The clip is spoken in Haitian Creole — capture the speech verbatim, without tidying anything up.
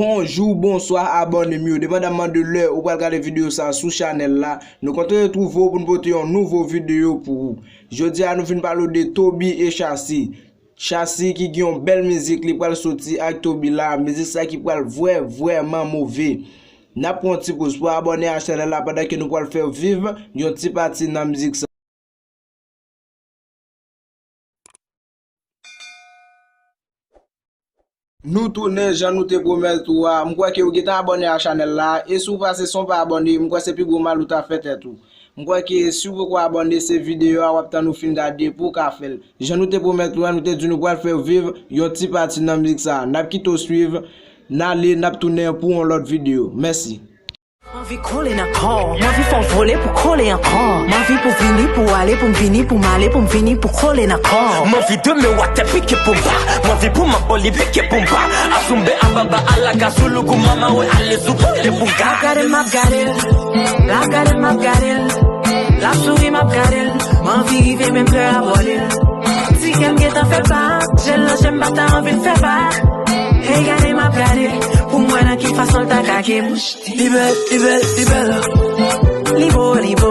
Bonjou, bonswa, abòne m yo. Depandamman de lè ou pral gade videyo sa sou chanèl la, nou kontan retwouve w pou n pote yon nouvo videyo pou ou. Jodi a, nou vin pale w de Toby e Chasi. Chasi ki gen yon bèl mizik li pral soti ak Toby la, mizik sa ki pral vrè, vrèman move. N ap pran yon ti poz pou abòne a chanèl la pandan ke nou pral fè w viv yon ti pati nan mizik sa. Nou tounen jan nou te pwomèt ou a. M kwè ke ou gentan abòne a chanèl la. E si w pase san w pa abòne, m kwè se pi gwo mal ou ta fè tèt ou. M kwè ke si w poko abòne, se videyo a w ap tann ou fin gade pou w ka fè l. Jan nou te pwomèt ou a, nou te di nou pral fè w viv yon ti pati nan mizik sa. N ap kite w swiv. N ale, n ap tounen pou yon lòt videyo. Mèsi. M anvi kole nan kò w, m anvi fè w vole pou kole ankò. M anvi pou vini, pou ale, pou m vini, pou m ale, pou m vini, pou kole nan kò w. M anvi demen w atè pike pou m ba. M anvi pou m ap bò li pike pou m ba. Azoumbe ababa alaga sou lougou mama we ale sou kole pou m ga. L ap gade m, m ap gade l. L ap gade m, m ap gade l. L ap souri, m ap gade l. M anvi rive menm flè a vòle l. Ti kè m gentan fè bak. Je l nan je m pa ta anvi l fè bak. Ey gade m ap gade. Pou m wè nan ki fason l ta ka gen bouch. Li bèl, li bèl, li bèl. Li bo, li bo.